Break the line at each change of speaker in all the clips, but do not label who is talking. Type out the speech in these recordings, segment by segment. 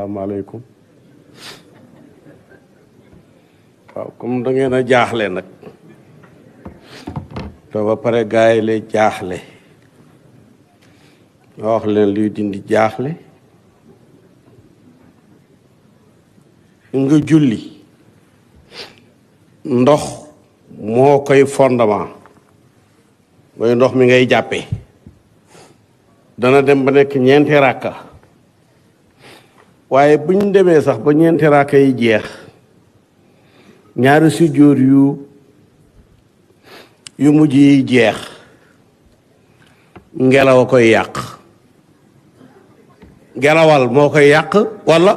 asalaamaaleykum. waaw comme da ngeen a jaaxle nag te ba pare gars yi lay jaaxle nga wax leen luy dindi jaaxle. nga julli ndox moo koy fondement mooy ndox mi ngay jàppee dana dem ba nekk ñeenti ràkka waaye bu ñu demee sax ba ñeenti ràkka yi jeex ñaari sujjóot yu mujj yi jeex ngelaw a koy yàq ngelawal moo koy yàq walla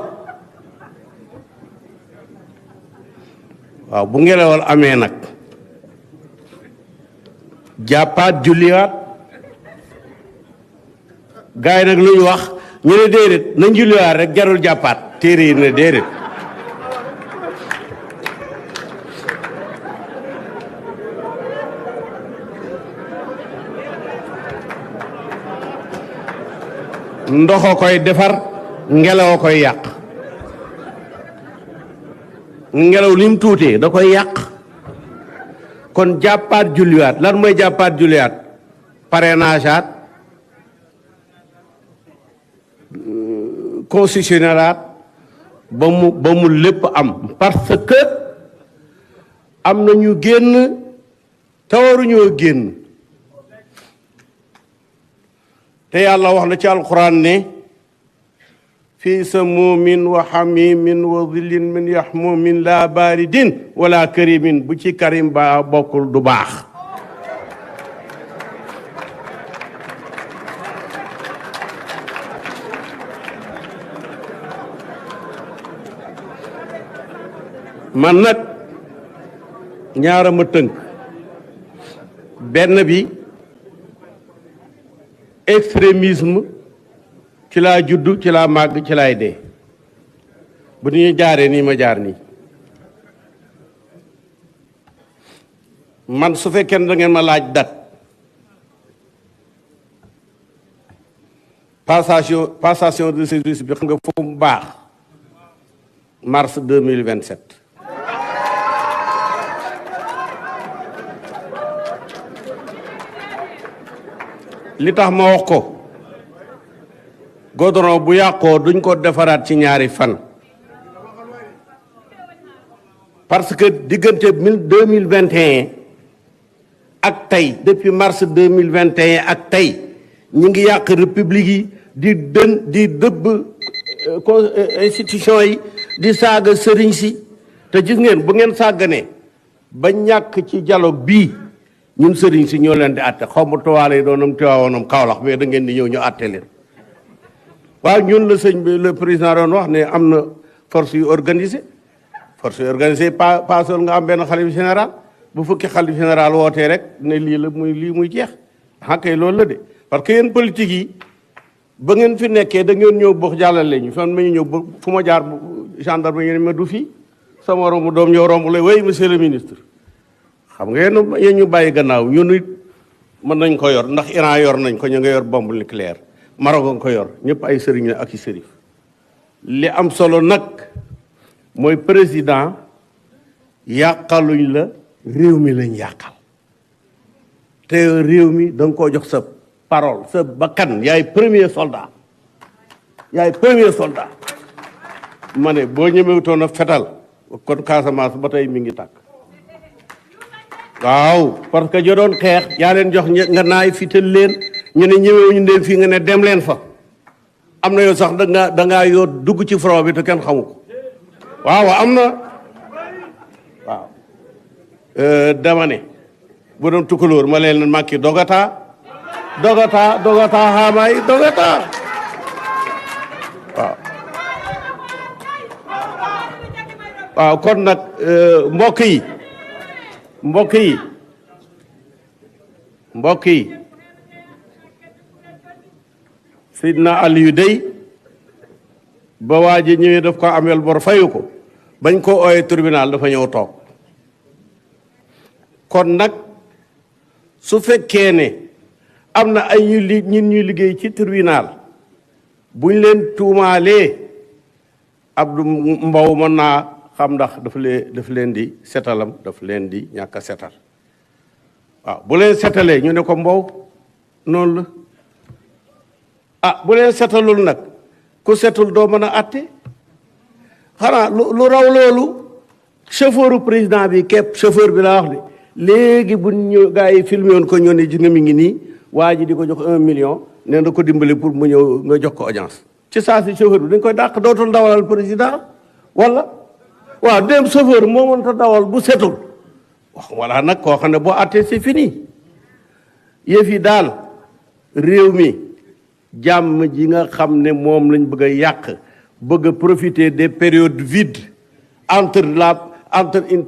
waaw bu ngelawal amee nag jàppaat julliwaat gars yi nag lu ñu wax ñu ne déedéet nañ julliwaat rek jarul jàppaat téere yi ne déedéet ndox a koy defar ngelaw a koy yàq ngelaw lim tuutee da koy yàq kon jàppaat julliwaat lan mooy jàppaat julliwaat parrainageaat constitutionnelaat ba mu lépp am parce que am na ñu génn te waruñoo génn te yàlla wax na ci alquran ne fii samuumin wa xamimin wa zillin min yaxmumin laa baaridin wala karimin bu ci karim ba bokkul du baax man nag ñaara ma tënk benn bi extrémisme ci laa juddu ci laa màgg ci laay dee bu ñu jaaree nii ma jaar nii man su fekkee ne da ngeen ma laaj date passation de service bi xam nga fu mu baax mars 2027 li tax ma wax ko goudron bu yàqoo duñ ko defaraat ci ñaari fan parce que diggante 2021 ak tey depuis mars 2021 ak tey ñu ngi yàq république yi di dëbb institution yi di saaga sëriñ si te gis ngeen bu ngeen sàgganee ba ñàkk ci dialogue bii ñun sëriñ si ñoo leen di àtte xaw ma tuwaale yi doonam tiwaawoonam Kaolack mais da ngeen di ñëw ñu àtte leen waaw ñun la sëñ bi le président doon wax ne am na force yu organisée pasol nga am benn xalif général bu fukki xalif général wootee rek ne lii la lii muy jeex kay loolu la de parce que yéen politique yi ba ngeen fi nekkee da ngeen ñëw box jàllale ñu fan ma ñu ñëw ba fu ma jaar gendarme yéen ma du fii sama romb doom ñoo romb la oui monsieur le ministre xam nga yéen ñu bàyyi gannaaw ñun it mën nañ ko yor ndax Iran yor nañ ko ñu nga yor bombe nucléaire Maroc nga ko yor ñëpp ay sëriñ la ak i sërif li am solo nag mooy président yàqaluñ la réew mi lañ yàqal te réew mi da nga koo jox sa parole sa bakkan yaay premier soldat ma ne boo ñemewutoon a fetal kon Casamance ba tey mi ngi tàkk waaw parce que jo doon xeex yaa leen jox nga naay fital leen ñu ne ñëwewuñu leen fii nga ne dem leen fa am na yow sax da ngaa yoo dugg ci front bi te kenn xamu ko waaw am na waaw dama ne bu doon tukulóor ma leen makki dogata xaamaay dogata waaw kon nag mbokk yi Seydina Aliyu dey ba waa ji ñëwee daf ko ameel bor fayu ko bañ ko ooyee tribunal dafa ñëw toog kon nag su fekkee ne am na ay ñun ñuy liggéey ci tribunal buñ leen tuumaalee Abdou Mbow mën naa xam ndax daf leen di setalam daf leen di ñàkk a setal waaw bu leen setalee ñu ne ko Mbow noonu la ah bu leen setalul nag ku setul doo mën a atte xanaa lu raw loolu chauffeuru président bi képp chauffeur bi laa wax de léegi bu ñu gars yi filmé woon ko ñoo ne ji nga mi ngi nii waa ji di ko jox 1 million nee na ko dimbali pour mu ñëw nga jox ko audience ci saa si chauffeur bi dañ koy dàq dootul dawalal président wala waaw dem chauffeur moo mënta dawal bu setul wax wala nag koo xam ne boo attee c'est fini yëf yi daal réew mi jàmm ji nga xam ne moom lañ bëgg a yàq bëgg a profiter des périodes vides entre une